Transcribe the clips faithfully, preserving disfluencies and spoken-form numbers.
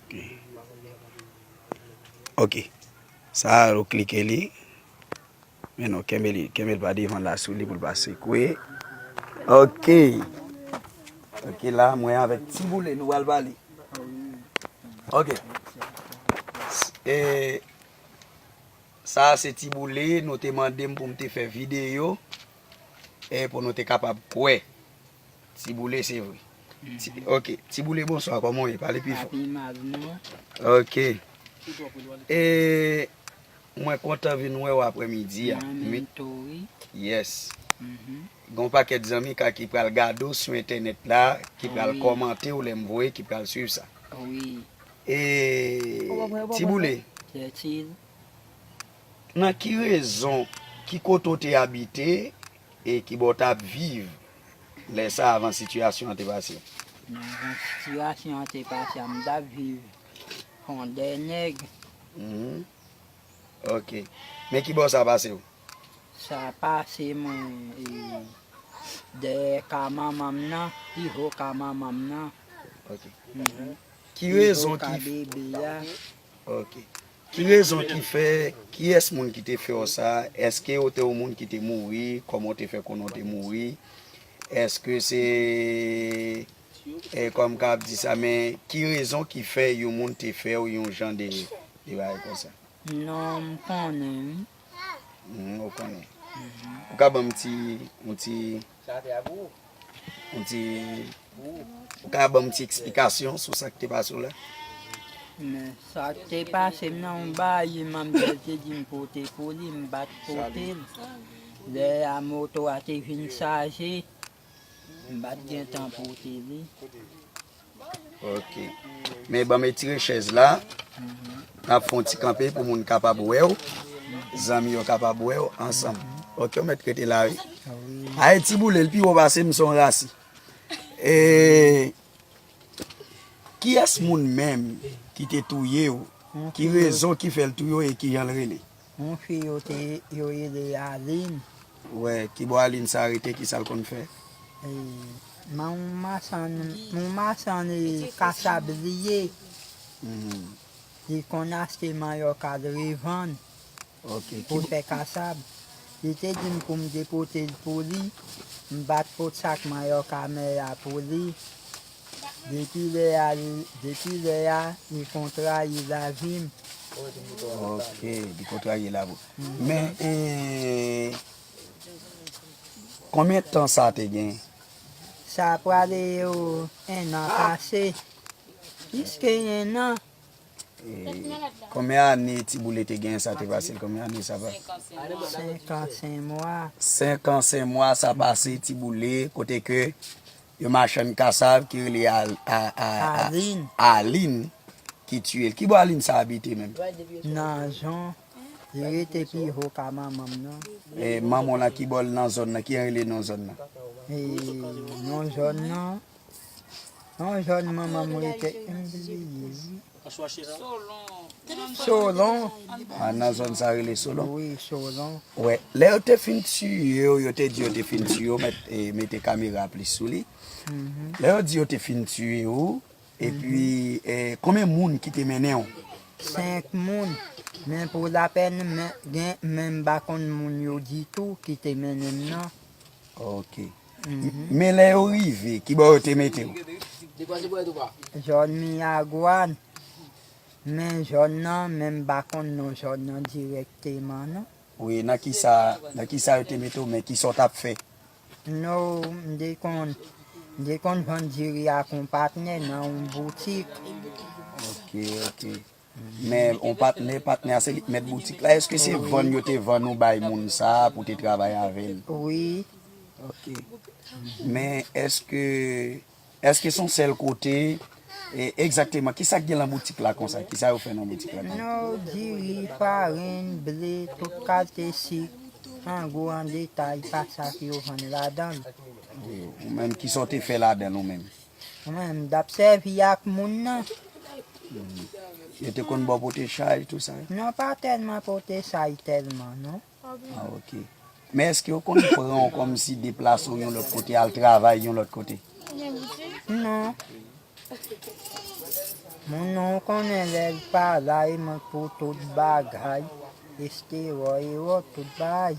Ok. Ok. Sa a, ou klike li. Men non, kenbe li, kenbe l pa devan la sou li pou l pa sekwe. Ok. Ok, la, mwen avèk Ti Boule, nou pral pale. Ok. S- E, sa a se Ti Boule, nou te mande m pou m te fè videyo, e pou nou te kapab kwè. Ti Boule, se vre. Ti- Ok. Ti Boule, bonswa, kòman w ye? Pale pi fò. Papi Mavno. Ok. E, mwen kontan vin wè w aprèmidi a. Mwen menm tou, wi. Yes. Mhm. Gen yon pakèt zanmi ka ki pral gade w sou entènèt la, ki pral Wi. Kòmante w lè m voye, ki pral swiv sa. Wi. E, Ti Boule, Kètil. Nan ki rezon, ki kote w te abite, e ki bò w t ap viv lè sa a avan sitiyasyon an te pase? Nan avan sitiyasyon an te pase a, m t ap viv Fondènèg. Mhm. Ok. Men ki bò sa pase w? Sa pase mwen e, dèyè ka manman m nan, pi wo ka manman m nan. Ok. Mhm. Ki rezon ki bebe a. Ok. Ki rezon ki fè, kiyès moun ki te fè w sa? Èske w te yon moun ki te mouri? Kòman w te fè konnen w te mouri? Èske se, e, kòm ka ap di sa, men ki rezon ki fè yon moun te fè w yon jan de, de bagay konsa? Non, m konnen, wi. Mhm, ou konnen. Mhm. Ou ka ban m ti, yon ti, yon ti, ou ka ban m ti eksplikasyon sou sa k te pase w la? Men sa k te pase m nan, yon bagay manmzèl te di m pote pou li, m pa t pote l. Lè a moto a te vin chaje, m pa t gen tan pote li. Ok. Men ban m etire chèz la. N ap fè yon ti kanpe pou moun kapab wè w. Zanmi yo kapab wè w ansanm. Ok, ou mèt rete la, wi. Ay, Ti Boule, l pi wo pase m, se yon rasi. E, kiyès moun menm ki te touye w? Ki rezon ki fè l touye w e ki jan l rele? Yon fi yo te, yo rele Aline. Wè, ki bò Aline sa rete, ki sa l konn fè? E, men yon machann, yon machann, e, kasab li ye. Mhm. Li konn achte manyòk al revann Ok, pou ki fè kasab. Li te di m pou m depote l pou li. M pa t pot sak manyòk amè a pou li. Depi lè a, li, depi lè a, li konn trayi lavi m. Ok, li konn trayi lavi w. Mhm. Men, e, konbyen tan sa te gen? Sa prale yo en an pase. Plis ke en an. E, konbyen ane Ti Boule te gen sa te pase l? Konbyen ane sa pase? Senk an, senk mwa. Senk an, senk mwa sa pase Ti Boule, kote ke yon machann kasav ki rele Al-, a, a, a, Aline. Aline ki tiye l. Ki bò Aline sa abite menm? Nan zòn. Li rete pi wo ka manman m nan. E, manman w nan ki bò l nan zòn nan? Ki jan rele non zòn nan? E, non zòn nan. Non zòn manman m rete, m bliye, wi. Solon. A, nan zòn sa rele Solon? Wi, Solon. Wè, lè yo te fin tiye w, yo te di yo te fin tiye w, mèt, e, mete kamera plis sou li. Mhm. Lè yo di yo te fin tiye w, epi, e, konbyen moun ki te mennen w? Senk moun. Men pou lapèn, men, gen, men m pa konn moun yo ditou ki te mennen m nan. Ok. Mhm. Men lè yo rive, ki bò yo te mete w? Zòn Miragwàn. Men zòn nan, men m pa konn non zòn nan dirèkteman, non. Wi, nan ki sa, nan ki sa yo te mete w, men ki sa w t ap fè? Non, m te konn, m te konn vann diri ak yon patnè nan yon boutik. Ok, ok. Men yon patnè, patnè a se li k mèt boutik la. Èske se vann yo te vann ou bay moun sa a pou te travay avè l? Wi. Ok. Men èske, èske se yon sèl kote, e, egzakteman, ki sa k gen nan boutik la konsa? Ki sa yo fè nan boutik la konsa? Non, diri, farin, ble, tout kalite sik, an gwo, an detay, pa sa ke yo vann ladan l. Wi, ou menm, ki sa w te fè ladan l ou menm? Mwen, m t ap sèvi ak moun nan. Hmm. Yo te konn ba w pote chay, tou sa? Non, pa tèlman pote chay tèlman, non. Ah, ok. Men èske yo konn pran w kòmsi deplase w yon lòt kote, al travay yon lòt kote? Non. Moun nan w konnen lè l pa la, li mande pou tout bagay, estewò, ewò, tout bagay.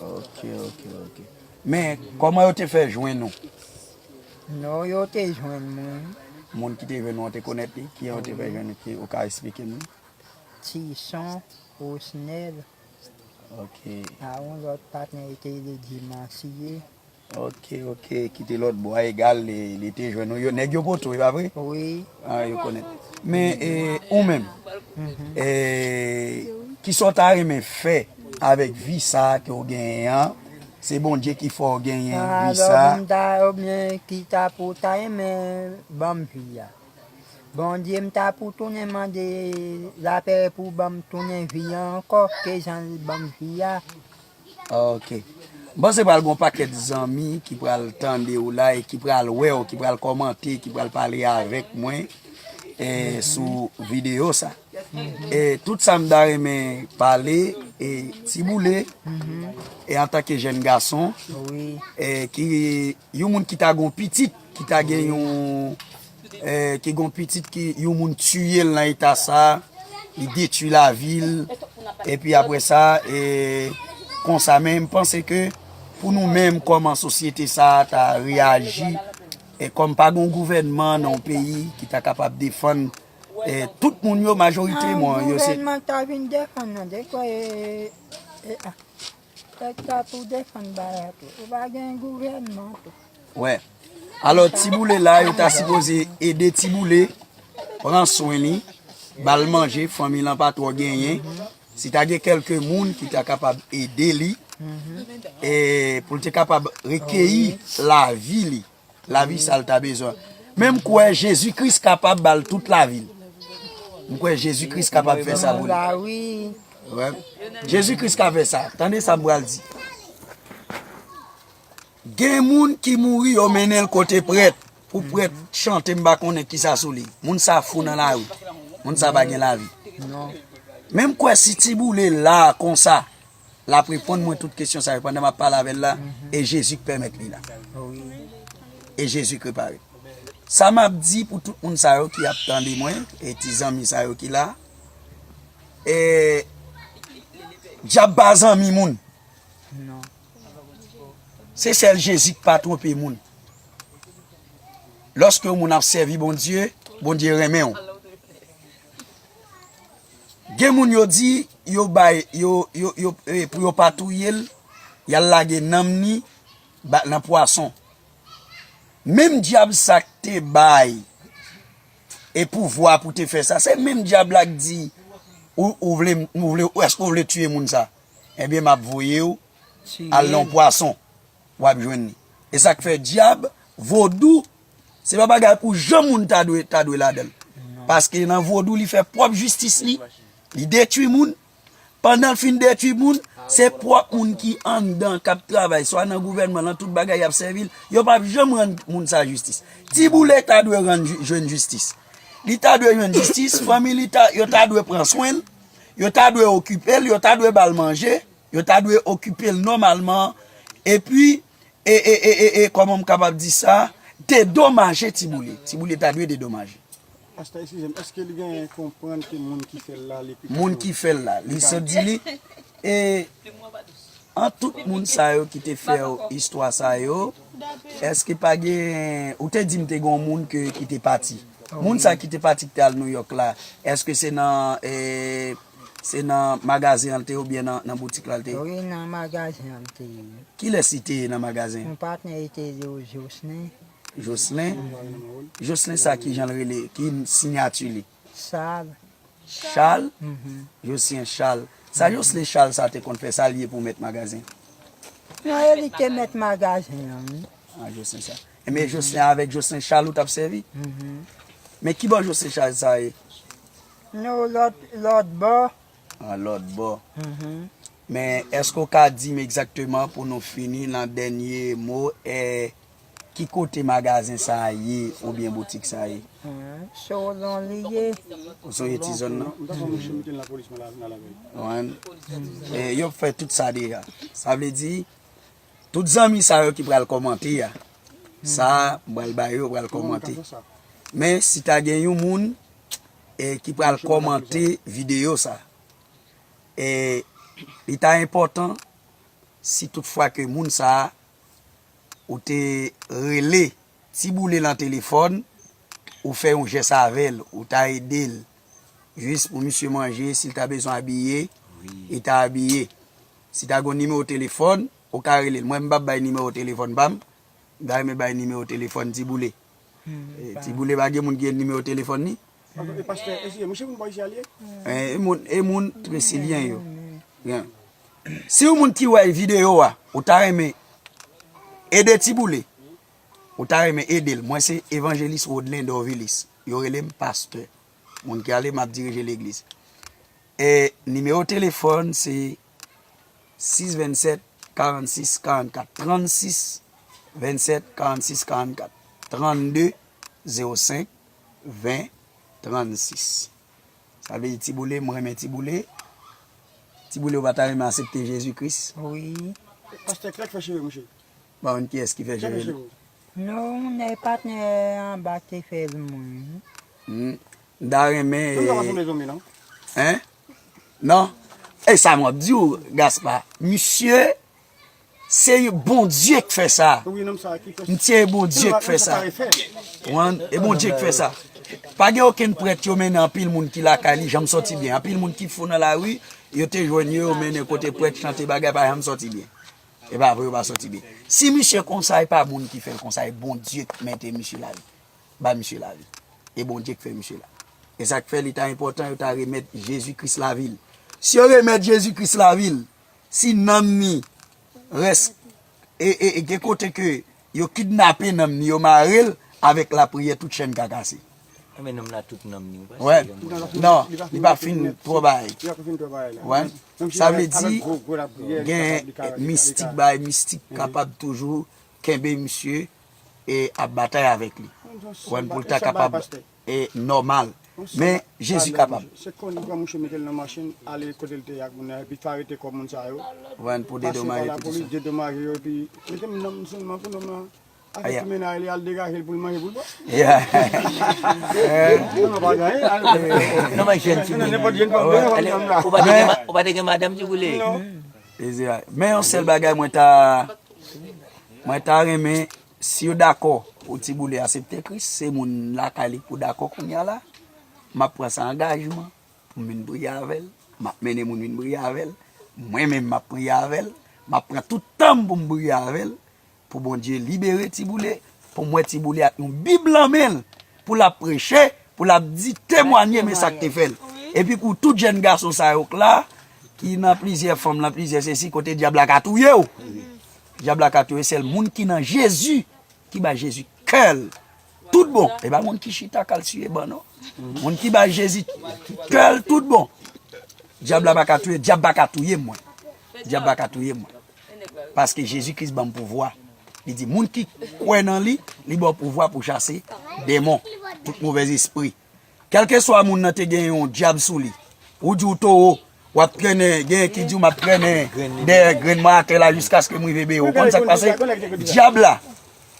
Ok, ok, ok. Men, kòman yo te fè jwenn ou? Non, yo te jwenn mwen. Moun ki te jwenn ou an te konèt li? Kijan yo te fè jwenn ou? Ki, ou ka esplike m li? Tison, Osnèl, Ok. a yon lòt patnè, li te rele Dimansiye. Ok, ok. Kite lòt bò a egal, li, li te jwenn ou. Yo, nèg yo poto, e pa vre? Wi. Ah, yo konèt. Men, e, ou menm, e, kisa w ta renmen fè avèk vi sa a ke w genyen an? Se Bondye ki fè w genyen vi Alò, sa a. Bondye ta, oubyen ki ta pou ta renmen ban m vi a. Bondye, m ta pou tounen mande lapè pou ban m tounen vi an ankò, ke jan l ban m vi a. Ok. M panse pral gen yon pakèt zanmi ki pral tande w la e ki pral wè w, ki pral kòmante, ki pral pale avèk mwen e, sou videyo sa. E, tout sa m ta renmen pale, e, Ti Boule, e, antanke jèn gason, Wi. e, ki yon moun ki ta gen yon pitit, ki ta gen yon, e, ki gen yon pitit ki yon moun tiye l nan eta sa, li detwi lavi l, epi apre sa, e, konsa, men m panse ke pou nou menm kòman sosyete sa a ta reyaji, e kòm pa gen yon gouvènman nan yon peyi ki ta kapab defann, e, tout moun yo, majorite Ah, moun yo se gouvènman ta vin defann nan, de kwa, e, e, ah, tèt ta pou defann bagay tou. Ou pa gen gouvènman tou. Wè. Alò, Ti Boule la, yo ta sipoze ede Ti Boule, pran swen li, ba l manje, fanmi l an pa twò genyen. Si ta gen kèlke moun ki ta kapab ede li, e pou l te kapab rekeyi lavi li, lavi sa l ta bezwen. Men m kwè Jezi Kris kapab ba l tout lavi l. M kwè Jezi Kris kapab fè sa pou li. La wi. Wè. Jezi Kris ka fè sa. Tande sa m pral di. Gen moun ki mouri, yo mennen l kote prèt. Pou prèt chante, m pa konnen kisa sou li. Moun sa fou nan lari. Moun sa pa gen lavi. Non. Men m kwè si Ti Boule la konsa, l ap reponn mwen tout kesyon sa yo pandan m ap pale avè l la, e Jezi k pèmèt li la. Wi. E Jezi k repare. Sa m ap di pou tout moun sa yo ki ap tande mwen, e ti zanmi sa yo ki la, e dyab pa zanmi moun. Non. Se sèl Jezi k pa twonpe moun. Lòske yon moun ap sèvi Bondye, Bondye renmen w. Gen moun yo di, yo bay, yo, yo, yo, e, pou yo pa touye l, y al lage nanm ni ba, nan pwason. Menm dyab sa k te bay e pouvwa pou te fè sa, se menm dyab la k di, ou, ou vle, ou vle, èske w vle tiye moun sa? Ebyen, m ap voye w al nan yon pwason, w ap jwenn li. E sa k fè dyab, vodou, se pa bagay pou jan moun ta dwe, ta dwe ladan l. Paske nan vodou, li fè pwòp jistis li, li detwi moun. Pandan l fin detwi moun, se pwòp moun ki anndan k ap travay, swa nan gouvènman, nan tout bagay y ap sèvi l, yo p ap janm rann moun sa jistis. Ti Boule ta dwe rann, jwenn jistis. Li ta dwe jwenn jistis, fanmi li ta, yo ta dwe pran swen l, yo ta dwe okipe l, yo ta dwe ba l manje, yo ta dwe okipe l nòmalman, epi, e, e, e, e, e, kòman m kapab di sa, dedomaje Ti Boule. Ti Boule ta dwe dedomaje. Pastè, eskize m, èske li genyen konprann ke moun ki fè l la, li pito Moun ki fè l la, li sot di li, e, an tout moun sa yo ki te fè w istwa sa yo, èske pa gen, ou te di m te gen yon moun ke, ki te pati. Moun sa ki te pati ki te al Nouyòk la, èske se nan, e, se nan magazen an l te ye oubyen nan, nan boutik la l te ye? Wi, nan magazen an l te ye. Kilès li te ye nan magazen an? Yon patnè li te rele Jocelyn. Jocelyn? Jocelyn sa ki jan l rele, ki siyati li? Sal. Chal? Josyen Chal. Sa Jocelyn Chal sa te konn fè, sa l ye pou mèt magazen? Non, e li te mèt magazen an, wi. Ah, Jocelyn Chal. Enben, Jocelyn, avèk Jocelyn Chal ou t ap sèvi? Men ki bò Jocelyn Chal sa ye? Non, lòt, lòt bò. Ah, lòt bò. Men èske w ka di m egzakteman, pou nou fini nan dènye mo, e, ki kote magazen sa a ye oubyen boutik sa a ye? Solon li ye. Ou sonje ti zòn nan? M ta fè yon mouche mete l nan polis mwen la, nan lavèy. Wan. E, yo fè tout sa deja. Sa vle di, tout zanmi sa yo ki pral kòmante a, sa a, m pral ba yo, yo pral kòmante. Men si ta gen yon moun e, ki pral kòmante videyo sa, e, li ta enpòtan si toutfwa ke moun sa a ou te rele Ti Boule nan telefòn, ou fè yon jès avè l, ou ta ede l jis pou misye manje, si l ta bezwen abiye, li ta abiye. Si ta gen yon nimewo telefòn, ou ka rele l. Mwen, m p ap bay nimewo telefòn pa m, m ta renmen bay nimewo telefòn Ti Boule. E, Ti Boule pa gen moun ki gen nimewo telefòn li? E pastè, e se mouche moun bò isi a li ye? E, e moun, e moun Tresilyen yo. Si yon moun ki wè videyo a, ou ta renmen ede Ti Boule, ou ta renmen ede l. Mwen se evanjelis Rodlen Dorvilis. Yo rele m pastè. Moun ki ale, m ap dirije legliz. E nimewo telefòn se sis vennsèt karannsis karannkat, trannsis vennsèt karannsis karannkat, trannde zewo senk ven trannsis. Sa vle di Ti Boule, mwen renmen Ti Boule. Ti Boule, ou pa ta renmen aksepte Jezi Kris? Wi. Pastè, kilè k fè cheve mouche? Pa konn kiyès ki fè cheve l. Non, e patnè anba te fè l mwen. M ta renmen. Tout sa pa sanble zonbi non. Hein? Non. E sa m ap di w, Gaspa. Misye, se Bondye k fè sa. M di e Bondye k fè sa. Ou konprann? E Bondye k fè sa. Pa gen okenn prèt yo mennen anpil moun ki lakay li janm sòti byen. Anpil moun ki fou nan lari, yo te jwenn yo, yo mennen kote prèt chante bagay pa janm sòti byen. E pa vre, yo pa sòti byen. Si misye konsa, e pa moun ki fè l konsa, e Bondye k mete misye la. Ba misye lavi. E Bondye k fè misye la. E sa k fè li ta enpòtan yo ta remèt Jezi Kris lavi l. Si yo remèt Jezi Kris lavi l, si nanm ni rès e, e, e gen kote ke yo kidnape nanm ni, yo mare l, avèk lapriyè tout chèn ka kase. Enben nonm la tout nanm ni ou pa. Wè. Non, li pa fin twò bagay. Wè. Sa vle di gen mistik, bagay mistik kapab toujou kenbe misye e ap batay avèk li. Wè, pou l ta kapab e nòmal. Men Jezi kapab. Se konn pran mouche mete l nan machin, ale kote l te ye ak moun nan, epi fè arete kò moun sa yo. Wè, pou dedomaje tout sa. Dedomaje yo, epi mete m nonm sèlman pou nonm nan. Avèk ti mennaj li, al degaje l pou l manje, pou l bwè. Yeah. Non, non, pa gen anyen. Non, men jèn timoun. Nenpòt jèn fanm, ou pa te gen ma-, ou pa te gen madanm Ti Boule. Men yon sèl bagay mwen ta, mwen ta renmen, si yo dakò pou Ti Boule aksepte Kris, se moun lakay li pou dakò kounye a la, m ap pran sa angajman pou m vin priye avè l, m ap mennen moun vin priye avè l, mwen menm m ap priye avè l, m ap pran tout tan m pou m priye avè l, pou Bondye libere Ti Boule, pou m wè Ti Boule ak yon Bib nan men l, pou l ap preche, pou l ap di, temwanye, men sa k te fè l. Epi pou tout jèn gason sa yo k la, ki nan plizyè fanm, nan plizyè sesi, kote dyab la ka touye w. Dyab la ka touye sèl moun ki nan Jezi, ki bay Jezi kè l tout bon. E pa moun ki chita k al siye ban, non. Moun ki bay Jezi kè l tout bon. Dyab la pa ka touye, dyab pa ka touye mwen. Dyab pa ka touye mwen. Paske Jezi Kris ban m pouvwa. Li di, moun ki kwè nan li, li ba w pouvwa pou chase demon, tout movèz espri. Kèlkeswa moun nan te gen yon dyab sou li, ou di w towo, w ap trennen, genyen ki di w m ap trennen dèyè grenn mwen atè la jiskaske m rive beye. Ou konn sa k pase? Dyab la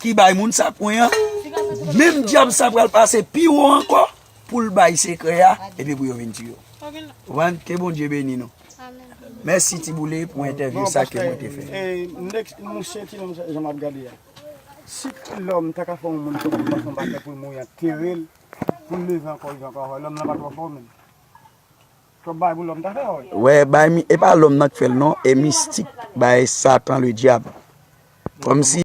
ki bay moun sa pwen an, menm dyab sa pral pase pi wo ankò pou l bay sekrè a, epi pou yo vin tiye w. Ou konprann? Ke Bondye beni nou. Mèsi Ti Boule pou entèvyou sa ke mwen te fè. E, nèg mouche ti nonm jan m ap gade a. Si lòm ta ka fè yon moun twòp, yon fason pa fè pou l mouri, antere l, pou l leve ankò, viv ankò, lòm nan pa twò fò menm. Twòp bagay pou lòm ta fè, wi. Wè, bay mi, e pa lòm nan k fè l non, e mistik, bay Satan le dyab. Kòmsi